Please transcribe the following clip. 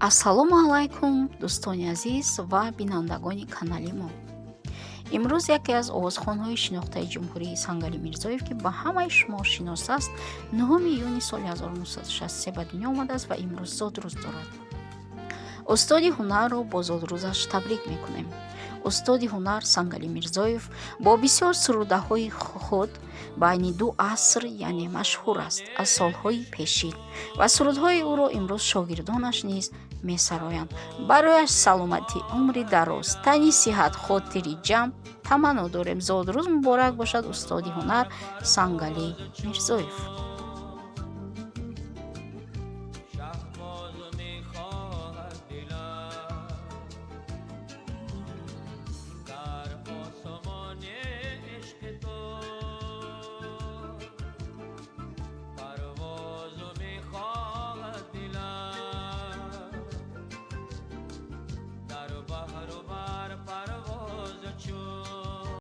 Ассалому алайкум, дӯстони азиз ва бинандагони канали мо. Имрӯз яке аз овозхонҳои шинохтаи ҷумҳурӣ, Сангали Мирзоев, ки ба ҳамаи шумо шинос аст, 9 июни соли 1963 ба дунё омадааст ва имрӯз зодрӯз дорад. Устоди ҳунарро бо зодрӯзаш табрик мекунем. Устоди ҳунар Сангали Мирзоев бо бисёр сурудаҳои худ байни ду аср, яъне машҳур аст аз солҳои пешин, ва сурудҳои ӯро имрӯз шогирдонаш низ месароянд. Барояш саломатӣ, умри дароз, тани сиҳат, хотири ҷамъ таманно дорем. Зодрӯз муборак бошад, устоди ҳунар Сангали Мирзоев!